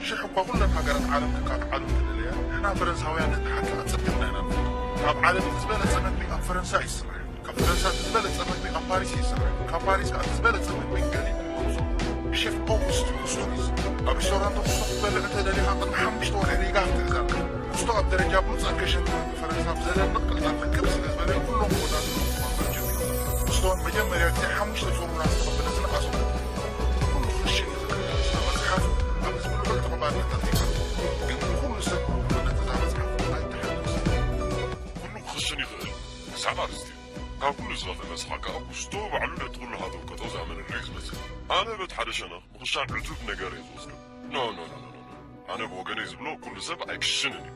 ሽሕ እኳ ኩለን ሃገራት ዓለም ክካትዓሉ እንተደለያ፣ ንሕና ፈረንሳውያን ነቲ ሓቂ ኣጸቢቕና ኢና ንፈልጦ። ካብ ዓለም እቲ ዝበለጸ መግቢ ኣብ ፈረንሳ እዩ ዝስራሕ። ካብ ፈረንሳ እቲ ዝበለጸ መግቢ ኣብ ፓሪስ እዩ ዝስራሕ። ካብ ፓሪስ ከኣ እቲ ዝበለጸ መግቢ ገሊኡ ንጉሶ ብሼፍ ኦጉስት ኩስቶ እዩ ዝስራሕ። ኣብ ሪስቶራንት ኩስቶ ክትበልዕ እንተደሊኻ፣ ቅድሚ ሓሙሽተ ወርሒ ሪጋ ክትእዘዝ ኣለካ። ኩስቶ ኣብ ደረጃ ብሉጻት ገሸቲ መግቢ ፈረንሳ ብዘደንቕ ቅልጣፈ ክብ ስለ ዝበለ፣ ኩሎም ሆቴላት ክቕበሉ ጀሚሮም። ኩስቶ ንመጀመርያ ግዜ ሓሙሽተ ሶሙናት ዝተቐበለ ዝነኣሶ ኩሉ ክኽሽን እዩ ዝኽእል። መጽሓፍ ኣብ ህዝቢ ልዑል ተቐባልነት ኣትሪፋ። ግን ንኹሉ ሰብ ነቲ እዛ መጽሓፍ ኣይተሓጎሰን። ኩሉ ክኽሽን ይኽእል። ክሳብ ኣርእስቲ እዩ። ካብ ኩሉ ዝኸፍአ መስሓቕ ከኣ ኩስቶ ባዕሉ ነቲ ኩሉ ሃተውከተው ዝኣመነሉ እዩ ዝመስል። ኣነ በቲ ሓደ ሸነኽ ምኽሻን ዕቱብ ነገር እየ ዝወስዶ። ኖ፣ ኖ፣ ኖ፣ ኖ፣ ኖ፣ ኖ። ኣነ ብወገነይ ዝብሎ ኩሉ ሰብ ኣይክሽንን እዩ።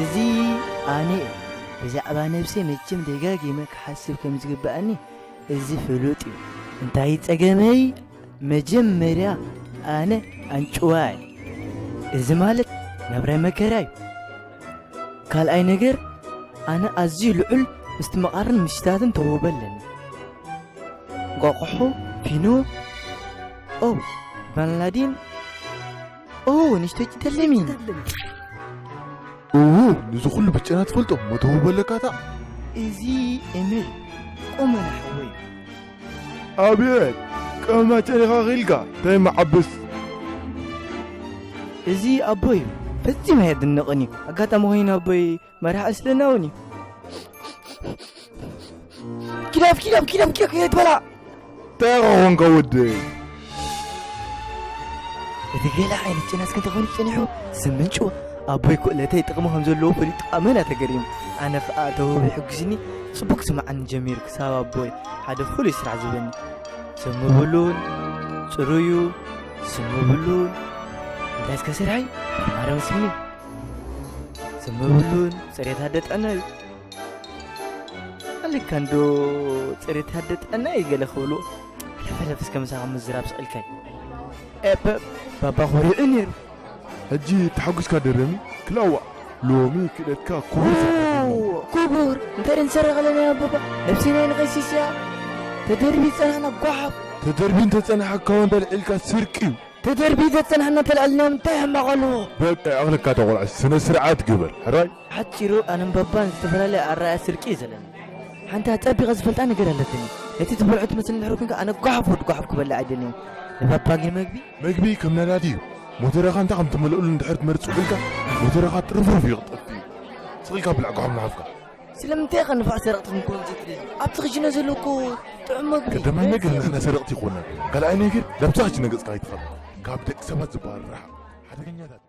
እዚ ኣነ እየ። ብዛዕባ ነብሰይ መቸም ደጋጊመ ክሓስብ ከም ዝግብኣኒ እዚ ፍሉጥ እዩ። እንታይ ጸገመይ? መጀመርያ ኣነ ኣንጭዋ እየ። እዚ ማለት ናብራይ መከራ እዩ። ካልኣይ ነገር፣ ኣነ ኣዝዩ ልዑል ምስትምቓርን ምሽታትን ተውህቦ ኣለኒ። እንቋቑሖ፣ ፊኖ፣ ኦ፣ ቫንላዲን፣ ኦ፣ ንእሽቶ ጭደለሚ። እዉ፣ ንዚ ኩሉ ብጨና ትፈልጦ መተውህቦ ኣለካታ? እዚ ኤሚል፣ ቆመና ሓወይ። ኣብየት፣ ቀመማ ጨኒኻ ኺኢልካ፣ እንታይ መዓብስ? እዚ ኣቦይ እዩ። ፈጺመ ኣየድንቕን እዩ። ኣጋጣሚ ኮይኑ ኣቦይ መራሕ እስልምና እውን እዩ። ኪዳፍ፣ ኪዳፍ፣ ኪዳፍ፣ ኪዳፍ፣ ኪዳፍ በላ። እንታይ ኢኻ ኾንካ ወደይ? እቲ ገለ ዓይነት ጨና እስከ እንተኾይኑ ጸኒሑ፣ ስምንጭው ኣቦይ ክእለተይ ጥቕሚ ከም ዘለዎ ፈሊጡ ኣመና ተገሪሙ። ኣነ ኸኣ ተውህቦ ይሕግዝኒ፣ ጽቡቕ ክስምዓኒ ጀሚሩ። ክሳብ ኣቦይ ሓደ ፍሉይ ስራሕ ዝህበኒ። ስም ብሉን፣ ጽሩዩ፣ ስም ብሉን። እንታይ እስከ ስርሐይ? ማርያም ስሚ። ስም ብሉን፣ ጽሬት ኣደ ጥዕና እዩ። ኣልካ እንዶ ጽሬት ኣደ ጥዕና እዩ ገለ ክብሉ። ሕለፍ ሕለፍ እስከ ምሳኻ ምዝራብ ስቕ ኢልካይ። ኤ፣ ብ-፣ ባባ ኮሪዑ ነይሩ። ሕጂ ተሓጒስካ ደረሚ ክላዋ ሎሚ ክእለትካ ክቡር ስራሕ እዩ። ኦ፣ ክቡር፣ እንታይ ደንሰረ ከለና ኣቦባ? ነብስና ንቐይስስ እያ። ተደርቢ ጸናሕና ጓሓፍ። ተደርቢ እንተጸናሕካ ወንዳ ልዒልካ ስርቂ እዩ። ተደርቢ ተጸናሕና ተልዕልና እንታይ ሕማቕ ኣለዎ? በቃ ይኣኽለካ እታ ቆልዓ ስነ ስርዓት ግበር ሕራይ። ሓጺሩ ኣነን ባባን ዝተፈላለየ ኣረኣእያ ስርቂ እዩ ዘለና። ሓንቲ ኣጸቢቐ ዝፈልጣ ነገር ኣለትኒ። ነቲ ትበልዖ ትመስል እንድሕር ኮንካ ኣነ ጓሓፍ ወዲ ጓሓፍ ክበልዕ ኣይደልን። ንባባ ግን መግቢ መግቢ ከም ነዳዲ እዩ። ሞተረኻ እንታይ ከም ትመልኣሉ እንድሕር ትመርጽ ውዕልካ፣ ሞተረኻ ጥርፍርፍ እዩ ክጠፍእ እዩ። ስቕ ኢልካ ብላዕ ጓሓፍ ንሓፍካ። ስለምንታይ ኢኻ ንፋዕ ሰረቕቲ ክንከውን ዘይትደሊ? ኣብቲ ክሽነ ዘሎ እኮ ጥዑም መግቢ። ቀዳማይ ነገር ንሕና ሰረቕቲ ኣይኮናን። ካልኣይ ነገር ናብታ ክሽነ ገጽካ ኣይትኸድ። ካብ ደቂ ሰባት ዝበሃል ርሓቕ። ሓደገኛታት።